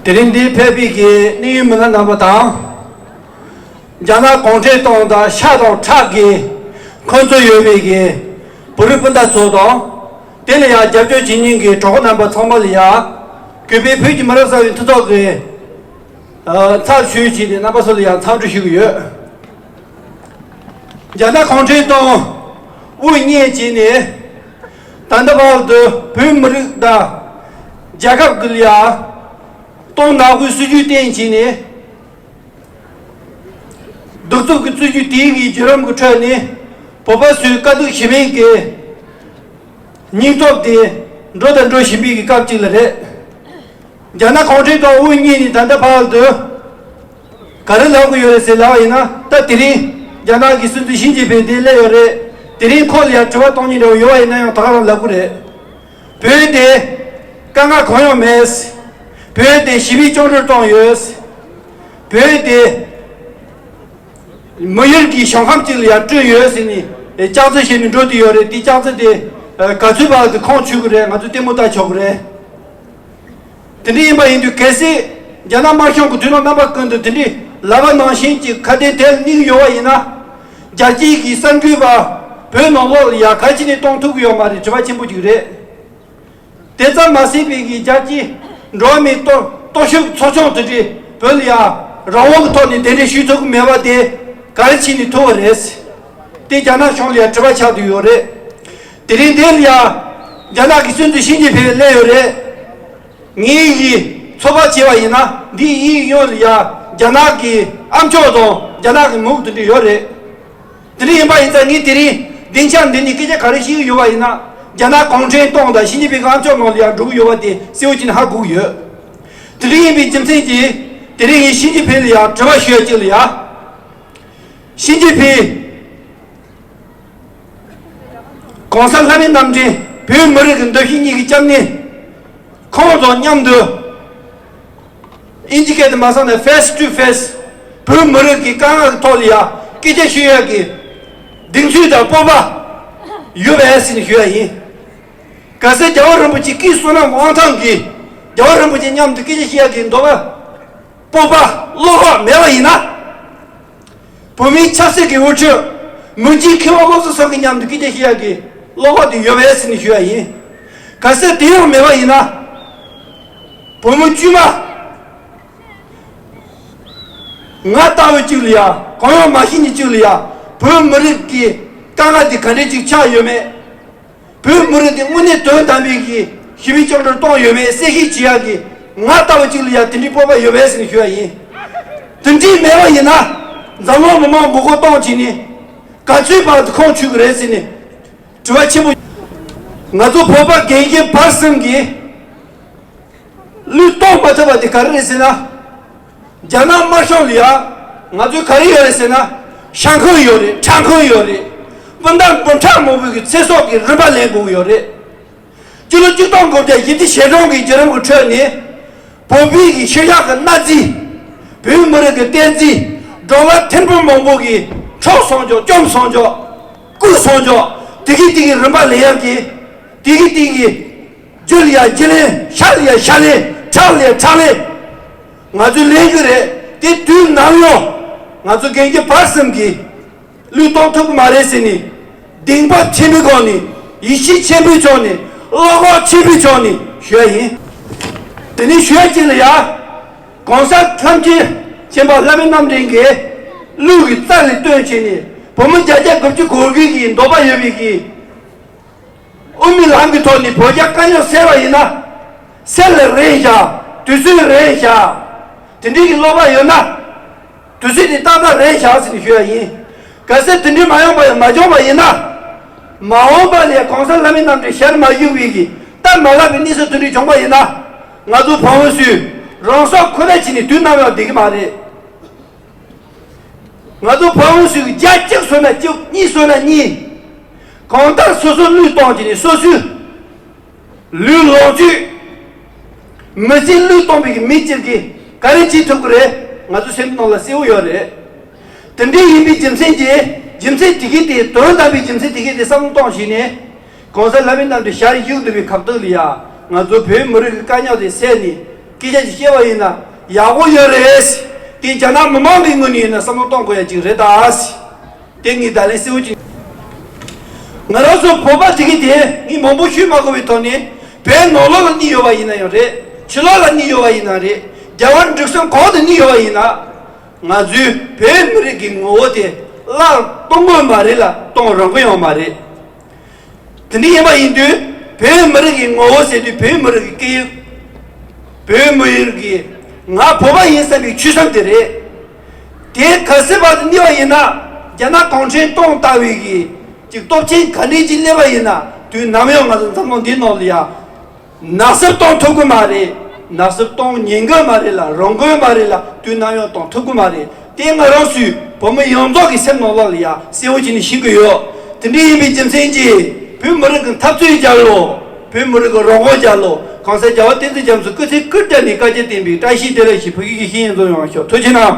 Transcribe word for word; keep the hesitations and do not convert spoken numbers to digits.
དེ་རིང་འདིར་ཕེབས་པའི་གི་གནད་ཡོད་མི་སྣ་རྣམ་པ་དང་། རྒྱ་ནག་གུང་ཁྲན་ཏང་དང་ཤ་དང་ཁྲག་གི་འཁོན་རྩོད་ཡོད་པའི་གི་བོད་རིགས་སྤུན་ཟླ་ཚོ་དང་། དེ་ལ་ཡང་རྒྱབ་སྐྱོར་བྱེད་མཁན་གྱི་གྲོགས་པོ་རྣམ་པ་ཚང་མ་ལ་ཡང་། གུས་པས་བོད་ཀྱི་མི་རབས་གསར་བའི་འཐུས་ཚོགས་ཀྱི་ཚབ་ཞུས་བྱས་ཏེ་རྣམ་པ་ཚོ་ལ་ཡང་འཚམས་འདྲི་ཞུ་གི་ཡོད། རྒྱ་ནག་གུང་ཁྲན་ཏང་དབུ་བརྙེས་བྱས་ནས། ད་ལྟ་བར་དུ་བོད་མི་རིགས་དང་རྒྱལ་ཁབ་ཀྱི་ལ་ཡང་གཏོང་ནག་པོའི་སྲིད་ཇུས་བསྟན་བྱས་ནས། གདུག་རྩུབ་ཀྱི་སྲིད་ཇུས་དེའི་གི་བརྒྱུད་རིམ་གྱི་ཁྲོད་ནས་བོད་པ་ཚོའི་དཀའ་སྡུག་ཞི་བའི་གི་སྙིང་སྟོབས་དེ་འགྲོ་དང་འགྲོ་བཞིན་པའི་གི་སྐབས་ཅིག་ལ་རེད། རྒྱ་ནག་གུང་ཁྲན་ཏང་དབུ་བརྙེས་ནས་ད་ལྟ་བར་དུ་ག་རེ་ལབ་དགོས་ཡོད་རེད་ཟེར་ལབ་པ་ཡིན་ན། ད་དེ་རིང་རྒྱ་ནག་གི་སྲིད་འཛིན་ཞི་ཅིན་ཕིང་དེ་སླེབས་ཡོད་རེད། དེ་རིང་ཁོ་ལ་ཡང་དྲི་བ་གཏོང་མཁན་འདྲ་བོ་ཡོད་པ་ཡིན་ན་ཡང་ད་ག་རང་ལབ་དགོས་རེད། བོད་དེ་དཀའ་ངལ་གང་ཡང་མེད། བོད་དེ་ཞི་བའི་བཅིངས་འགྲོལ་བཏང་ཡོད། བོད་དེ་མི་ཡུལ་གྱི་ཞིང་ཁམས་གཅིག་ལ་ཡང་བསྐྲུན་ཡོད་ཟེར་ནས་ལྕགས་རྩི་བྱས་ནས་འགྲོ་བསྡད་ཡོད་རེད། དེ་ལྕགས་རྩི་དེ་ག་ཚོད་བར་དུ་ཁོང་ཆུད་ཀྱི་རེད། ང་ཚོས་ལྟད་མོ་ལྟ་ཆོག་གི་རེད། དེ་འདྲ་ཡིན་པ་ཡིན་དུས་གལ་སྲིད་རྒྱ་ནག་དམར་གཞུང་གི་དུས་ནམ་རྣམ་པ་ཀུན་ཏུ་དེ་འདྲའི་ལབ་པ་ནང་བཞིན་གྱི་ཁ་དན་དེ་ལ་གནས་ཀྱི་ཡོད་པ་ཡིན་ན། རྒྱལ་སྤྱིའི་གི་གསར་འགོད་པ་བོད་ནང་ལོགས་ལ་ཡ་ག་ཅི་ནས་གཏོང་ཐུབ་ཀྱི་ཡོད་མ་རེད། དྲི་བ་ཆེན་པོ་ཅིག་རེད། དེ་ཙམ་མ་ཟད་པའི་གི་རྒྱལ་སྤྱིའི་འགྲོ་བ་མིའི་ལྟོ་ལྟོ་ཤུགས་ཚོགས་ཆུང་དེ་འདྲའི་བོད་ལ་ཡ་རང་དབང་གི་ཐོག་ནས་གདན་འདྲེན་ཞུ་ཐུབ་ཀྱི་མེད་པ་དེ་ག་རེ་བྱས་ནས་ཐུབ་པ་རེད། དེ་རྒྱ་ནག་གཞུང་ལ་ཡ་དྲི་བ་ཆགས་བསྡད་ཡོད་རེད། དེ་རིང་འདིར་ཡ་རྒྱ་ནག་གི་སྲིད་འཛིན་ཞི་ཅིན་ཕིང་སླེབས་ཡོད་རེད། ངའི་ཡི་ཚོད་དཔག་བྱས་པ་ཡིན་ན་འདི་ཡི་ཡོང་ལ་ཡ་རྒྱ་ནག་གི་ཨ་མཆོག་དང་རྒྱ་ནག་གི་མུག་དེ་འདྲ་ཡོད་རེད། དེ་འདྲ་ཡིན་པ་ཡིན་ཙང་ངས་དེ་རིང་སྡིངས་ཆ་འདི་ནས་སྐད་ཆ་ག་རེ་བཤད་ཀྱི་ཡོད་པ་ཡིན་ན། རྒྱ་ནག་གུང་ཁྲན་ཏང་དང་ཞི་ཅིན་ཕིང་གི་ཨ་མཆོག་ནང་ལ་ཡང་འགྲོ་གི་ཡོད་པ་དེ་གསལ་བོ་བྱས་ནས་ཧ་གོ་གི་ཡོད། དེ་འདྲ་ཡིན་པའི་རྒྱུ་མཚན་གྱིས་དེ་རིང་ངས་ཞི་ཅིན་ཕིང་ལ་ཡང་དྲི་བ་ཞུ་ཡ་གཅིག་ལ་ཡ། ཞི་ཅིན་ཕིང་། གོང་ས་ལྷ་མིའི་རྣམ་འདྲེན་བོད་མི་རིགས་ཀྱི་འདུ་ཤེས་གཉིས་ཀྱི་སྐྱབས་གནས། ཁོང་དང་མཉམ་དུ་ཨིན་ཇི་སྐད་དུ་མ་སོང་ན་face to face བོད་མི་རིགས་ཀྱི་དཀའ་ངལ་གྱི་ཐོག་ལ་ཡ་སྐད་ཆ་ཤོད་ཡག་གི་གདེང་ཚོད་དང་སྤོབས་པ་ཡོད་པས་ཟེར་ནས་ཞུ་ཡ་ཡིན། གལ་སྲིད་རྒྱལ་བ་རིན་པོ་ཆེ་སྐུའི་བསོད་ནམས་དབང་ཐང་གིས་རྒྱལ་བ་རིན་པོ་ཆེ་མཉམ་དུ་སྐད་ཆ་བཤད་ཡག་གི་འདོད་པ། སྤོབས་པ་བློ་ཁོག་མེད་པ་ཡིན་ན། བོད་མིའི་ཆབ་སྲིད་ཀྱི་དབུ་ཁྲིད་མི་རྗེ་མཁས་དབང་བློ་བཟང་སེང་གེ་མཉམ་དུ་སྐད་ཆ་བཤད་ཡག་གི་བློ་ཁོག་དེ་ཡོད་པས་ཟེར་ནས་ཞུ་ཡ་ཡིན། གལ་སྲིད་དེ་ཡང་མེད་པ་ཡིན་ན། བོད་མི་དཀྱུས་མ་ང་ལྟ་བུ་གཅིག་ལ་ཡ་གང་ཡང་མ་ཤེས་ནི་གཅིག་ལ་ཡ་བོད་མི་རིགས་ཀྱི་དཀའ་ངལ་དེ་ག་འདྲས་ཅིག་ཆགས་ཡོད་མེད། བོད་མི་རིགས་འདི་དངོས་གནས་དོན་དམ་པའི་གི་ཞི་བའི་བཅིངས་འགྲོལ་གཏོང་ཡོད་མེད་གསལ་བཤད་བྱེད་ཡག་གི་ང་ལྟ་བུ་གཅིག་ལ་ཡ་དེ་འདྲའི་སྤོབས་པ་ཡོད་པས་ཟེར་ནས་ཞུ་ཡ་ཡིན། དེ་འདྲའི་མེད་པ་ཡིན་ན་འཛམ་གླིང་མི་མང་མགོ་སྐོར་གཏོང་བྱས་ནས་ག་ཚོད་བར་དུ་ཁོང་ཆུད་ཀྱི་རེད་ཟེར་ནས་དྲི་བ་ཆེན་པོ། ང་ཚོ་བོད་པ་རྒན་གཞོན་བར་གསུམ་གྱིས། བློས་གཏོང་མ་ཐུབ་པ་དེ་ག་རེ་རེད་ཟེར་ན། རྒྱ་ནག་དམར་གཞུང་ལ་ཡ་ང་ཚོའི་ག་རེ་ཡོད་རེད་ཟེར་ན། ཤ་འཁོན་ཡོད་རེད། ཁྲག་འཁོན་ཡོད་རེད། སྤུན་ཟླ་འབུམ་ཕྲག་མང་པོའི་གི་ཚེ་སྲོག་གི་རིན་པ་ལེན་དགོས་ཀྱི་ཡོད་རེད། སྤྱི་ལོ་ཆིག་སྟོང་དགུ་བརྒྱ་བཞི་བཅུ་ཞེ་གྲངས་ཀྱི་བརྒྱུད་རིམ་གྱི་ཁྲོད་ནས་བོད་པའི་གི་ཤི་བཞག་གི་མནའ་རྫས། བོད་མི་རིགས་ཀྱི་བསྟན་རྫས། འགྲོ་བ་ཐེར་འབུམ་མང་པོ་གི་འཕྲོག་སོང་ཅོག་བཅོམ་སོང་ཅོག་རྐུ་སོང་ཅོག་དེ་གི་དེ་གི་རིན་པ་ལེན་ཡག་གི་དེ་གི་དེ་གི་རྒྱུ་ལ་ཡ་རྒྱུ་ལེན། ཤ་ལ་ཡ་ཤ་ལེན། ཁྲག་ལ་ཡ་ཁྲག་ལེན། ང་ཚོས་ལེན་གྱི་རེད། དེ་དུས་ནམ་ཡང་ང་ཚོ་རྒན་གཞོན་བར་གསུམ་གྱིས་བློས་གཏོང་ཐུབ་ཀྱི་མ་རེད་ཟེར་ནས་གདེང་སྤོབས་ཆེན་པོའི་སྒོ་ནས་ཡིད་ཆེས་ཆེན་པོའི་ཕྱོགས་ནས་བློ་ཁོག་ཆེན་པོའི་ཕྱོགས་ནས་ཞུ་ཡ་ཡིན། དེ་ནས་ཞུ་ཡ་གཅིག་ལ་ཡ། གོང་ས་ཐམས་ཅད་མཁྱེན་པ་བླ་མའི་རྣམ་འདྲེན་གྱིས་ལུས་ཀྱི་རྩ་ལས་བཏོན་བྱས་ནས་བོད་མི་བརྒྱ་ཆ་དགུ་བཅུ་གོ་དགུ་གི་འདོད་པ་ཡོད་པའི་གི་དབུ་མའི་ལམ་གྱི་ཐོག་ནས་བོད་རྒྱ་དཀའ་རྙོག་སེལ་བ་ཡིན་ན། སེལ་ལ་རན་བཞག་དུས་ཚོད་རན་བཞག་དེ་འདྲའི་གི་བློ་ཁོག་ཡོད་ན། དུས་ཚོད་དེ་ཏག་ཏག་རན་བཞག་ཟེར་ནས་ཞུ་ཡ་ཡིན། གལ་སྲིད་དེ་འདྲའི་མ་ཡོང་པ་ཡང་མ་བྱུང་བ་ཡིན་ན། མ་འོངས་པ་ལ་གོང་ས་ལྷ་མིའི་རྣམ་འདྲེན་ཞལ་མ་བཞུགས་པའི་གི་སྟབས་མ་ལེགས་པའི་གནས་ཚུལ་དེ་འདྲའི་བྱུང་པ་ཡིན་ན། ང་ཚོ་བོད་མི་ཚོས་རང་སྲོག་ཁོ་ན་བྱས་ནས་དུས་ནམ་ཡང་བསྡད་ཀྱི་མ་རེད། ང་ཚོ་བོད་མི་ཚོས་རྒྱ་གཅིག་བཟོས་ན་གཅིག་གཉིས་བཟོས་ན་གཉིས། གང་ལྟར་སོ་སོ་བློས་གཏོང་བྱས་ནས་སོ་སོའི་ལུས་ལོངས་སྤྱོད། མི་ཚེ་བློས་གཏོང་བའི་མི་སྤྱིར་གྱིས་ག་རེ་བྱེད་ཐུབ་ཀྱི་རེད། ང་ཚོ་སེམས་ནང་ལ་གསལ་བོ་ཡོད་རེད། དེ་འདྲ་ཡིན་པའི་རྒྱུ་མཚན་གྱིས་རྒྱུ་མཚན་དེ་གའི་དེ་དོན་དམ་པའི་རྒྱུ་མཚན་དེ་གའི་དེ་བསམ་བློ་གཏོང་བྱས་ནས། གོང་ས་ལྷ་མིའི་རྣམ་འདྲེན་ཞལ་བཞུགས་འདུག་པའི་ཁ་ཐུག་ལ་ཡ། ང་ཚོ་བོད་མི་རིགས་ཀྱི་དཀའ་རྙོག་དེ་སེལ་ནས། སྐད་ཆ་ཅིག་བཤད་པ་ཡིན་ན་ཡག་པོ་ཡོད་རེད། དེ་རྒྱ་ནག་མི་མང་གི་ངོས་ནས་ཡིན་ན་བསམ་བློ་གཏོང་དགོས་ཡ་ཅིག་རེད་ད། དེ་ངས་ད་ལན་གསལ་བོ་ཅིག་ང་རང་ཚོ་བོད་པ་དེ་གི་དེ་ངས་མང་པོ་ཤོད་མ་དགོས་པའི་ཐོག་ནས། བོད་ནང་ལོགས་ལ་གནས་ཡོད་པ་ཡིན་ན་ཡང་རེད། ཕྱི་ལོགས་ལ་གནས་ཡོད་པ་ཡིན་ན་རེད། རྒྱ་གར་འབྲུག་གསུམ་གང་དུ་གནས་ཡོད་པ་ཡིན་ན། ང་ཚོའི་བོད་མི་རིགས་ཀྱི་ངོ་བོ་དེ་བརླག་གཏོང་གི་མ་རེད་ལ་གཏོང་རང་གི་ཡང་མ་རེད། དེ་འདྲ་ཡིན་པ་ཡིན་དུས། བོད་མི་རིགས་ཀྱི་ངོ་བོ་ཟེར་དུས་བོད་མི་རིགས་ཀྱི་སྐད་ཡིག་བོད་མི་རིགས་ཀྱི་ང་བོད་པ་ཡིན་བསམ་པའི་ཆོད་སེམས་དེ་རེད། དེ་གལ་སྲིད་བར་དུ་གནས་པ་ཡིན་ན། རྒྱ་ནག་གུང་ཁྲན་ཏང་ལྟ་བུའི་གི་ཅིག་སྟོབས་ཆེན་ག་འདྲས་ཅིག་སླེབས་པ་ཡིན་ན། དུས་ནམ་ཡང་ང་ཚོ་འཛམ་གླིང་འདི་ནང་ལ་ཡ། ནག་སུབ་གཏོང་ཐུབ་ཀྱི་མ་རེད། ནག་སུབ་གཏོང་ཉན་གྱི་མ་རེད་ལ་རང་དགོས་མ་རེད་ལ་དུས་ནམ་ཡང་གཏོང་ཐུབ་ཀྱི་མ་རེད། དེ་ང་རང་ཚོའི་བོད་མི་ཡོངས་རྫོགས་ཀྱི་སེམས་ནང་ལོགས་ལ་ཡ་གསལ་བོ་བྱས་ནས་ཤེས་ཀྱི་ཡོད། དེ་འདྲ་ཡིན་པའི་རྒྱུ་མཚན་གྱིས་བོད་མི་རིགས་ཀྱི་འཐབ་རྩོད་རྒྱག་ལོ། བོད་མི་རིགས་ཀྱི་རང་དབང་རྒྱག་ལོ། གོང་ས་རྒྱལ་བ་བསྟན་འཛིན་རྒྱ་མཚོ་སྐུ་ཚེ་སྐུར་བསྐྱལ་ནས་བཀའ་རྒྱ་བསྟན་པའི་བཀྲ་ཤིས་བདེ་ལེགས་ཞེས་བོད་ཡིག་གི་ཤེས་ཡོན་རྫོགས་ཡོང་བ་ཤོག་ཐུགས་རྗེ་གནང་།